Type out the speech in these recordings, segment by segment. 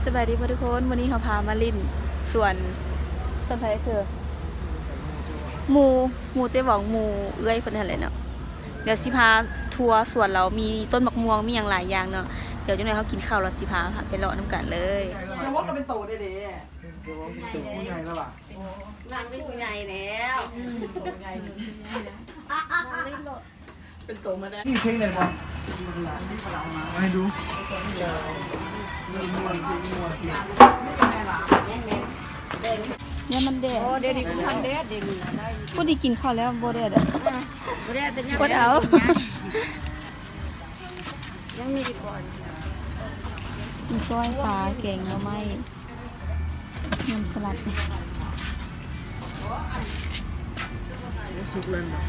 ສະບາຍດີເພື່ອນທຸກຄົນ, ມື້ນີ້ເຮົາພາມາຫຼິ້ນສວນ ສວນໃຜເອີ? ໝູ່ ໝູ່ເຈ້ຫວອງ ໝູ່ເອື້ອຍເພິ່ນຫັ້ນແຫຼະເນາະ. ດຽວຊິພາທົວສວນລາວ ມີຕົ້ນໝາກມ່ວງ ມີຫຍັງຫຼາຍຢ່າງເນາະ. ດຽວຈັກໜ່ອຍເຮົາກິນເຂົ້າແລ້ວຊິພາໄປເລາະນຳກັນເລີຍ. ເຈົ້າວ່າກໍເປັນໂຕເດ້ເດ້ ເຈົ້າວ່າເປັນໂຕຜູ້ໃຫຍ່ແລ້ວຫວາ? ນາງເປັນຜູ້ໃຫຍ່ແລ້ວ ເປັນໂຕມາແລ້ວ. ນີ້ເພງໄດ້ບໍ່? ໃຫ້ດູ ແມ່ນມັນແດດ. ໂອ້ ດຽວນີ້ມັນແດດ ດຽວນີ້ ຜູ້ທີ່ກິນເຂົ້າແລ້ວບໍ່ແດດ. ບໍ່ແດດເປັນຫຍັງ ບໍ່ໄດ້ເອົາ ຍັງມີອີກບໍ່? ມີກ້ອຍປາ ແກງໜໍ່ໄມ້ ຍຳສະຫຼັດ. ສຸກແລ້ວນະ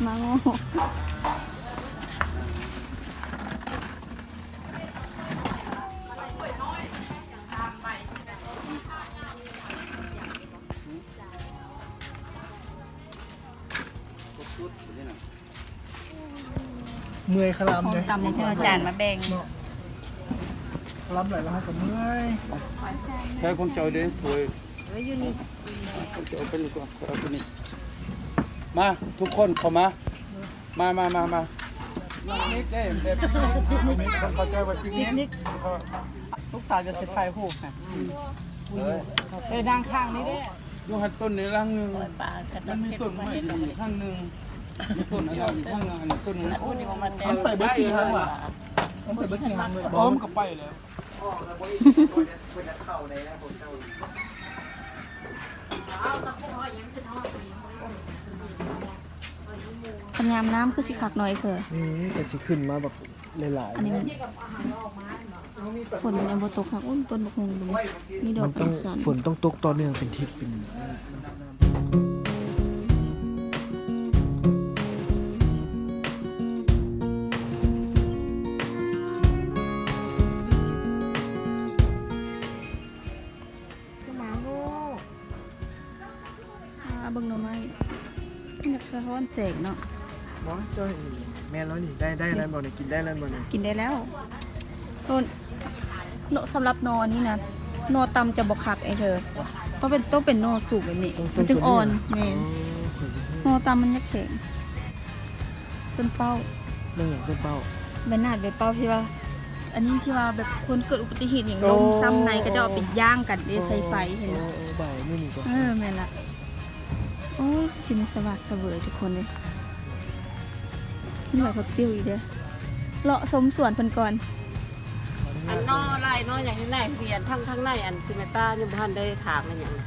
ມາໂງ່. ເມື່ອຍຄະລຳເດ້ ເອົາຈານມາແບ່ງເນາະ. ຄະລຳຫຼາຍແລ້ວເຮົາກໍເມື່ອຍ. ໃຊ້ຂອງເຈົ້າເດ້ ຖ້ວຍ ເອີ ຢູ່ນີ້ ເອົາໄປນີ້ກ່ອນ ເອົາໄປນີ້. ມາ ທຸກຄົນເຂົ້າມາ. ມາ ມາ ມາ ມາ ປິກນິກເດ້ ແບບປິກນິກ ເຂົ້າໃຈວ່າປິກນິກ. ລູກສາວຈະຊິຖ່າຍຮູບໃຫ້. ເອີ ເອີ ນາງຂ້າງນີ້ເດ້. ຢູ່ຫັ້ນຕົ້ນນີ້ຫຼັງໜຶ່ງ ມັນມີຕົ້ນໄມ້ຢູ່ຂ້າງໜຶ່ງ ມີຕົ້ນອັນນັ້ນອີກຂ້າງໜຶ່ງ ອັນນີ້ຕົ້ນໜຶ່ງ. ມັນໄປເບິດສີ່ຫ້າງຫວາ? ມັນໄປເບິດສີ່ຫ້າງເລີຍ? ອໍ ມັນກໍໄປແລ້ວ. ຄັນຍາມນ້ຳຄືຊິຄັກໜ້ອຍເທື່ອ. ອືມ ກໍຊິຂຶ້ນມາບັກຫຼາຍໆ. ອັນນີ້ມັນ ຝົນມັນຍັງບໍ່ຕົກຄັກ. ໂອ້ຍ ຕົ້ນບັກຫຸ່ງ ມີດອກ ມັນຕ້ອງ ເປັນສັນ. ຝົນຕ້ອງຕົກຕໍ່ເນື່ອງເປັນທິດເປັນ ຄືໝາໂງ່. ອ່າ ເບິ່ງໜໍ່ໄມ້ ມັນຢາກສະທ້ອນແສງເນາະ. ບໍ່ ເຈົ້າ ແມ່ນແລ້ວນີ້ ໄດ້ ໄດ້ແລ້ວບໍ່ນີ້? ກິນໄດ້ແລ້ວບໍ່ນີ້? ກິນໄດ້ແລ້ວ. ໂອ້ ເນາະ ສຳລັບໜໍ່ອັນນີ້ນະ ໜໍ່ຕ່ຳຈະບໍ່ຄັກໄອ້ເທີ. ຕ້ອງເປັນ ຕ້ອງເປັນໜໍ່ສູງແບບນີ້ ຕ້ອງ ມັນຈຶ່ງອ່ອນ. ແມ່ນ ອໍ ໜໍ່ຕ່ຳມັນຢາກແຂງ. ຕົ້ນເປົ້າ. ແມ່ນຫຍັງຕົ້ນເປົ້າ? ໃບໜາດໃບເປົ້າທີ່ວ່າ ອັນນີ້ທີ່ວ່າແບບຄົນເກີດອຸບັດຕິເຫດຫຍັງ ໂອ້ ລົ້ມຊ້ຳໃນ ເຂົາເຈົ້າເອົາໄປຍ່າງກັນເດ້ ໂອ້ ໃສ່ໄຟ ເຫັນບໍ່? ໂອ້ ໂອ້ ໃບນີ້ນີ້ກວ່າ. ເອີ ແມ່ນລະ. ໂອ້ຍ ກິນສະຫວາດສະເຫວີຍທຸກຄົນເອີຍ. ມີໃບຜັກຕິ້ວອີກເດ້. ເລາະຊົມສວນເພິ່ນກ່ອນ. ອັນໜໍ່ໄລ່ ໜໍ່ຫຍັງຢູ່ໃນ ມີອັນທາງ ທາງໃນ ອັນທີ່ແມ່ປ້າຍັງບໍ່ທັນໄດ້ຖາງແມ່ນຫຍັງ. ອໍ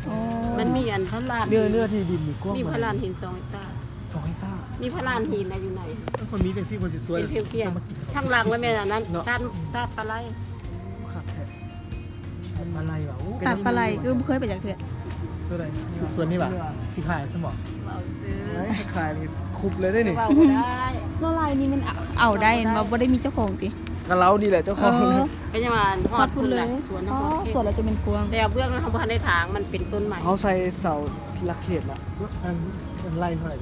ມັນມີອັນພະລານ ເນື້ອ ເນື້ອທີ່ດິນນີ້ກວ້າງ ມີພະລານຫີນສອງເຮັກຕາ. ສອງເຮັກຕາ. ມີພະລານຫີນນະຢູ່ໃນ. ເອີ ເພິ່ນມີຈັ່ງຊີ້ ເພິ່ນຊິຊ່ວຍ ເປັນເພງໆ. ທາງຫຼັງລະແມ່ນອັນນັ້ນ ເນາະ ຕາດ ຕາດປາໄລ. ຄັກແທ້ ຕາດປາໄລຫວາ? ໂອ້ ຕາດປາໄລ ເອີ ບໍ່ເຄີຍໄປຈັກເທື່ອ. ຕົວໃດ? ຕົວນີ້ຫວາ? ຊິຂາຍຊັ້ນບໍ່? ເວົ້າຊື່ ເອີຍ ຂາຍນີ້ຄຸບເລີຍເດ້ນີ້. ເວົ້າບໍ່ໄດ້. ໜໍ່ໄລ່ນີ້ມັນເອົາໄດ້ແມ່ນບໍ່? ບໍ່ໄດ້ມີເຈົ້າຂອງຕິ? ກະລາວນີ້ແຫຼະເຈົ້າຂອງ. ເອີ ກະຍັງວ່າຮອດພຸ້ນແຫຼະ ສວນນະຄອນເຂດ. ອໍ ສວນລະຈະແມ່ນກວ້າງ ແຕ່ເບື້ອງນັ້ນເຮົາບໍ່ທັນໄດ້ຖາງ ມັນເປັນຕົ້ນໄມ້. ເຮົາໃສ່ເສົາຫຼັກເຂດລະ ອັນ ອັນໄລ່ເທົ່າໃດ?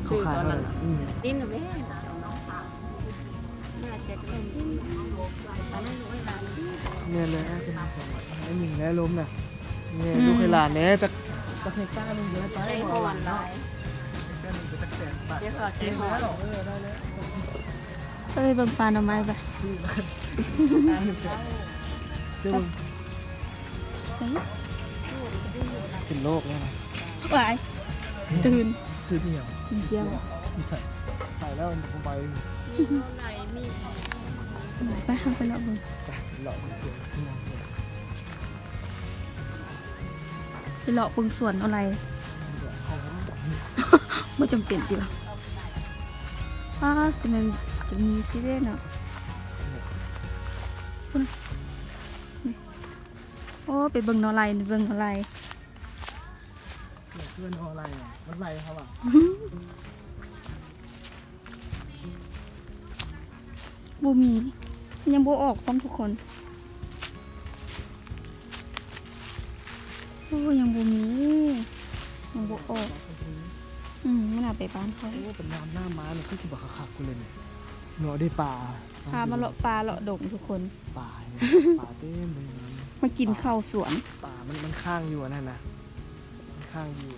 ເຂົາຂາຍເທົ່າໃດ? ອືມ ດິນແມ່ ແມ່ນແຫຼະ ໃຫ້ຍິງແລະລົມນະ. ແມ່ ອືມ ລູກໃຫ້ຫຼານແດ່ ຈັກ ຈັກເຮັກຕາໜຶ່ງຈະໄດ້ໄປ. ໃຈຮ້ອນຫຼາຍ ຈັກແສນບາດ. ເອີ ໄດ້ແລ້ວ. ໄປເບິ່ງປ່າໜໍ່ໄມ້ໄປ. ເປັນໂລກແລ້ວນະ. ຫວາຍ ຕື່ນ ຕື່ນອີ່ຫຍັງ? ກິນເຈ້ຍວ ຢູ່ໃສ? ໄປແລ້ວ ໄປ ໄປ ເຮົາໄປເລາະເບິ່ງ. ໄປ ເລາະເບິ່ງສວນ ໄປເລາະເບິ່ງສວນເອົາໄລ່. ບໍ່ຈຳເປັນຕິລະ. ປ້າ ຈະແມ່ນ ຈະມີຊິເດ້ເນາະ. ພຸ້ນ ນີ້ ໂອ້ ໄປເບິ່ງໜໍ່ໄລ່ ໄປເບິ່ງໜໍ່ໄລ່. ເພື່ອນເຮົາໄລ່ ມັນໄລ່ເຮົາຫວາ? ບໍ່ມີ ຍັງບໍ່ອອກຊ້ຳທຸກຄົນ. ໂອ້ ຍັງບໍ່ມີ. ມັນບໍ່ອອກ. ອືມ ມັນເອົາໄປບ້ານເຂົາ. ໂອ້ ເປັນນ້ຳ ນ້ຳມານີ້ຄືຊິບໍ່ຄັກໆ ກູເລີຍນີ້ເນາະ. ເດ້ປາ ພາມາເລາະປ່າເລາະດົງທຸກຄົນ. ປາ ປາເຕັມເລີຍ. ມາກິນເຂົ້າສວນ. ປາມັນ ມັນຄ້າງຢູ່ອັນນັ້ນນະ ມັນຄ້າງຢູ່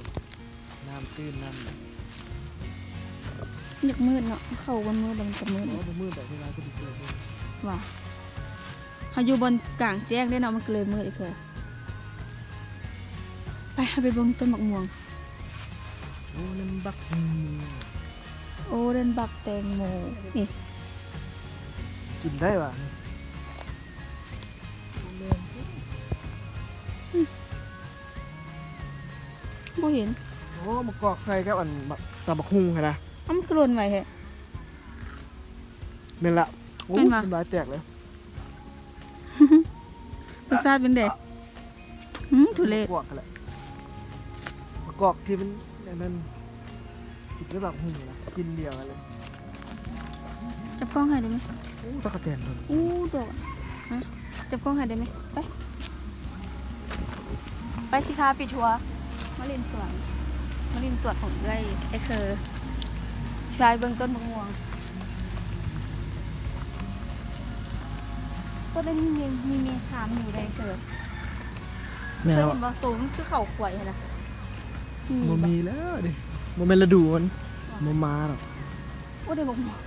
ນ້ຳຕື້ນ ນ້ຳ ຢາກມືດເນາະ. ເຂົ້າບໍ່ມືດແລ້ວມັນກະມືດ. ບໍ່ ບໍ່ມືດແບບເວລາກໍດີເກີດເດ້. ວ່າ ເຮົາຢູ່ບ່ອນກາງແຈ້ງເດ້ເນາະ ມັນກໍເລີຍມືດອີກເທື່ອ. ໄປ ເຮົາໄປເບິ່ງຕົ້ນໝາກມ່ວງ. ໂອ້ ນັ້ນບັກແຕງໂມ. ໂອ້ ນັ້ນບັກແຕງໂມ. ນີ້ ກິນໄດ້ຫວາ? ບໍ່ເຫັນ. ໂອ້ ມາກອກໃສ່ກັບອັນບັກ ຕຳບັກຫຸ່ງຫັ້ນນະ. ເອົ້າ ມັນຄືຫຼົ່ນໄວແທ້. ແມ່ນລະ. ໂອ້ ແມ່ນຫວາ? ນ້ຳລາຍແຕກເລີຍ. ລົດຊາດເປັນໃດ? ຫືມ ທຸເລດ. ກວກຫັ້ນແຫຼະ ມາກອກທີ່ມັນອັນນັ້ນ ກິນກັບບັກຫຸ່ງນະ ກິນດຽວກັນເລີຍ. ຈັບກ້ອງໃຫ້ໄດ້ໄໝ? ໂອ້ ຕັກກະແຕນເພິ່ນ. ໂອ້ ດອກ. ຮະ ຈັບກ້ອງໃຫ້ໄດ້ໄໝ? ໄປ ໄປ ຊິພາໄປທົວ ມາຫຼິ້ນສວນ ມາຫຼິ້ນສວນຂອງເອື້ອຍ ອ້າຍເຄີ. ຊິພາໄປເບິ່ງຕົ້ນໝາກມ່ວງ. ຕົ້ນນັ້ນມີ ມີແມ່ຂາມຢູ່ໃດເກີດ. ແມ່ນແລ້ວ. ເຄີຍເຫັນບໍ່? ໂຕມັນຄືເຂົ້າຄວາຍຫັ້ນນະ. ມີບໍ່? ບໍ່ມີແລ້ວເດ້ ບໍ່ແມ່ນລະດູມັນ. ບໍ່ມາດອກ. ໂອ້ ໄດ້ບັກມ່ວງ.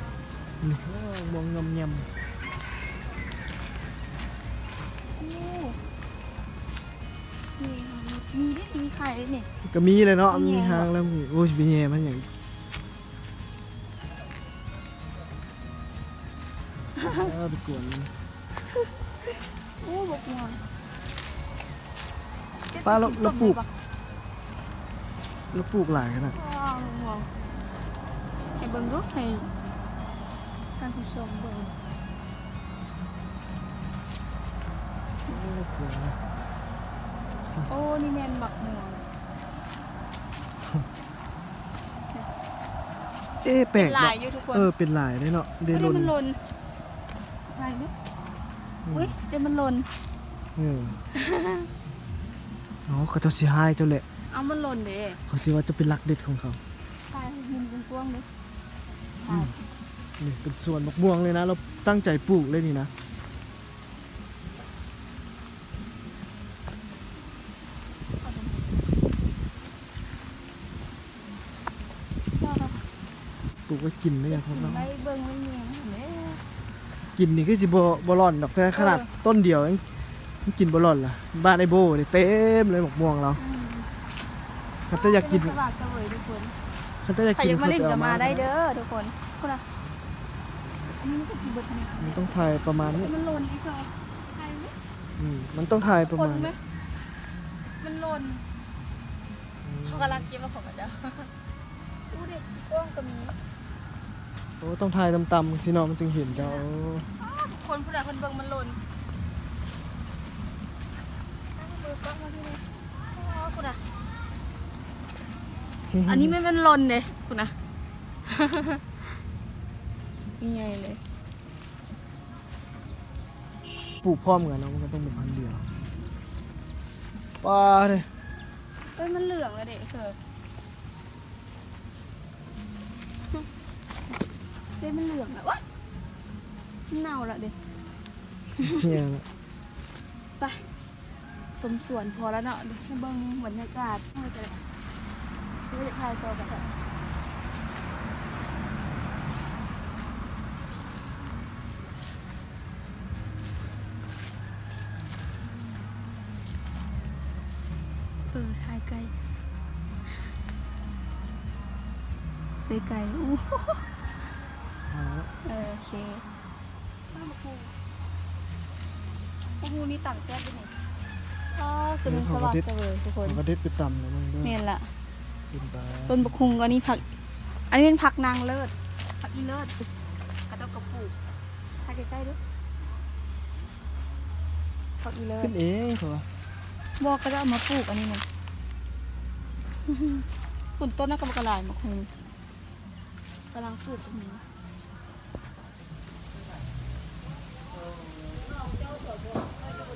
ນີ້ ໂອ້ ມ່ວງງາມໆ. ໂອ້ ມີ ມີເດ້ ມີໄຂ່ເດ້ນີ້. ກໍມີແຫຼະເນາະ ມີຫາງແລ້ວ. ໂອ້ຍ ຊິໄປແຍ່ມັນຫຍັງ? ເອີ ໄປກວນມັນ. ໂອ້ ບັກມ່ວງ. ປ້າ ລາວ ລາວປູກ ລາວປູກຫຼາຍຂະໜາດ. ວ້າວ ບັກມ່ວງ. ໃຫ້ເບິ່ງດູ ໃຫ້ທ່ານຜູ້ຊົມເບິ່ງ. ໂອ້ ໂອ້ ນີ້ແມ່ນບັກມ່ວງ. ເອ ແປກ ເປັນຫຼາຍຢູ່ທຸກຄົນ. ເອີ ເປັນຫຼາຍເດ້ເນາະ ເດ້ ເດ້ ຫຼົ່ນ ມັນຫຼົ່ນ. ໄປເດ້. ອືມ ອຸ້ຍ ເດ້ ມັນຫຼົ່ນ. ເອີ ເອົາ ເຂົາເຈົ້າຊິຮ້າຍເຈົ້າແຫຼະ. ເອົາ ມັນຫຼົ່ນເດ້. ເຂົາຊິວ່າເຈົ້າເປັນລັກເດັດຂອງເຂົາ. ຖ່າຍໃຫ້ເຫັນກວ້າງໆເດ້. ອືມ ນີ້ເປັນສວນບັກມ່ວງເລີຍນະ ລາວຕັ້ງໃຈປູກເລີຍນີ້ນະ. ປູກໄວ້ກິນໄດ້ຫຍັງຂອງເຮົາ. ໄດ້ເບິ່ງໄດ້ແຍງຫັ້ນແຫຼະ. ກິນນີ້ຄືຊິບໍ່ ບໍ່ລ່ອນດອກ ແຕ່ຂະໜາດ ເອີ ຕົ້ນດຽວຍັງ ຍັງກິນບໍ່ລ່ອນລະ. ບ້ານອ້າຍໂບ້ນີ້ເຕັມເລີຍໝາກມ່ວງລາວ. ອືມ ຄັນແຕ່ຢາກກິນ ສະຫວາດສະເຫວີຍທຸກຄົນ. ຄັນແຕ່ຢາກກິນ ໃຜຢາກມາຫຼິ້ນກໍມາໄດ້ເດີທຸກຄົນ. ພຸ້ນນະ ອັນນີ້ມັນກໍຊິເບິດນີ້ ມັນຕ້ອງຖ່າຍປະມານນີ້. ມັນຫຼົ່ນອີກເທື່ອ ຖ່າຍເລີຍ. ອືມ ມັນຕ້ອງຖ່າຍປະມານນີ້. ມັນຫຼົ່ນ. ອືມ ເຂົາກຳລັງເກັບເອົາຂອງເຂົາເຈົ້າ. ອູ້ເດ ກ້ອງກໍມີ. ໂອ້ ຕ້ອງຖ່າຍຕ່ຳໆ ຊິເນາະ ມັນຈຶ່ງເຫັນເຈົ້າ. ອ້າວ ທຸກຄົນ ພຸ້ນນະ ເພິ່ນເບິ່ງມັນຫຼົ່ນ. ເບິ່ງກ້ອງມາທີ່ນີ້. ໂອ້ ພຸ້ນນະ ອັນນີ້ມັນ ມັນຫຼົ່ນເດ້ ພຸ້ນນະ ມີໃຫຍ່ເລີຍ. ປູກພ້ອມກັນເນາະ ມັນກໍຕ້ອງເປັນພັນດຽວ. ປາເດ້. ເອີຍ ມັນເຫຼືອງແລ້ວເດ້ ເອີ ເດ້ ມັນເຫຼືອງແລ້ວ. ໂອ້ຍ ມັນເນົ່າແລ້ວເດ້. ເນາະ ໄປ. ຊົມສວນພໍແລ້ວເນາະ ໃຫ້ເບິ່ງບັນຍາກາດ. ເອີ ຢາກຖ່າຍຕໍ່ກັນ. ເອີ ຖ່າຍໄກ ໃສ່ໄກ. ໂອ້ ເອີ ໂອເຄ. ໂອ້ໂຫ ນີ້ຕຳແຊບເດ້ນີ້. ອໍ ຄືມັນສະຫວາດສະເຫວີຍທຸກຄົນ. ເຂົາກໍເດັດໄປຕຳນະເບິ່ງເດີ. ແມ່ນລະ ເປັນຕາ ຕົ້ນບັກຫຸ່ງ. ອັນນີ້ຜັກ ອັນນີ້ແມ່ນຜັກນາງເລີດ ຜັກອີເລີດ ເຂົາເຈົ້າກໍປູກ. ຖ່າຍໃກ້ໆເດີ ຜັກອີເລີດ. ຂຶ້ນເອງເຂົາວ່າ. ບໍ່ ເຂົາເຈົ້າເອົາມາປູກ. ອັນນີ້ນະ ພຸ້ນ ຕົ້ນນັ້ນກໍບັກຫຼາຍ ບັກຫຸ່ງກຳລັງປູກກໍມີ.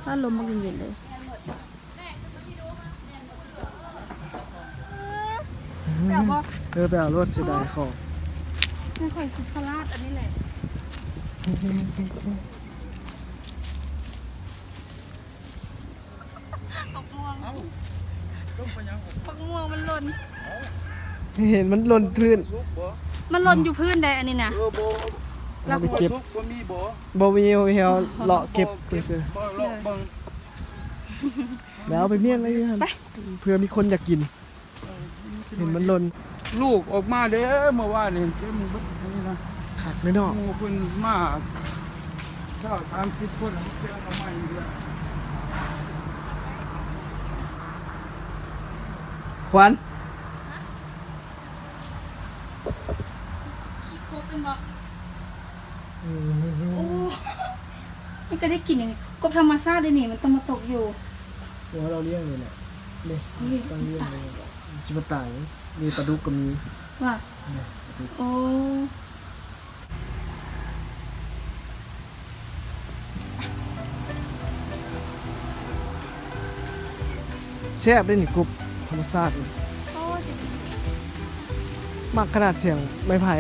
ອ້າ ລົມມັນເຢັນໆເລີຍ. ເອົາບໍ່? ເອີ ໄປເອົາໂລດ ເສຍດາຍຂອງ. ແມ່ຂ້ອຍຊິພະລາດອັນນີ້ແຫຼະ. ບັກມ່ວງ ເອົ້າ ລົງໄປຫຍັງ? ບັກມ່ວງມັນຫຼົ່ນ. ເຫັນມັນຫຼົ່ນພື້ນ. ມັນຫຼົ່ນຢູ່ພື້ນໃດອັນນີ້ນະ. ເອີ ບໍ່ ເຮົາໄປເກັບ. ບໍ່ມີບໍ່? ບໍ່ມີ ບໍ່ມີ ເຮົາເລາະເກັບຊື່ໆ. ເອີ ເລາະເບິ່ງ. ແລ້ວເອົາໄປມ້ຽນໄວ້ຢູ່ຫັ້ນ ໄປ ເພື່ອມີຄົນຢາກກິນ. ເອີ ເຫັນມັນຫຼົ່ນ. ລູກອອກມາເດ້ ເມື່ອວານນີ້ເຕັມເບິດນີ້ນະ. ຄັກເລີຍເນາະ. ໝູ່ເພິ່ນມາຊາວສາມສິບຄົນ ເອົາມາໃໝ່ເດ້. ຂວັນ ຂີ້ກົບແມ່ນບໍ່? ອືມ ໂອ້ ມັນກໍໄດ້ກິນຫຍັງ ກົບທຳມະຊາດເດ້ນີ້ ມັນຕ້ອງມາຕົກຢູ່. ໂອ້ ເຮົາລ້ຽງເລີຍແຫຼະ ນີ້ ເຮີ້ຍ ຕ້ອງລ້ຽງເລີຍ. ຕາຍ ຊິມາຕາຍ ນີ້ປາດຸກກໍມີ. ວ່າ ນີ້ປາດຸກ. ໂອ້ ແຊບເດ້ນີ້ ກົບທຳມະຊາດນີ້. ໂອ້ຍ ມັກຂະໜາດສຽງໄມ້ໄຜ່.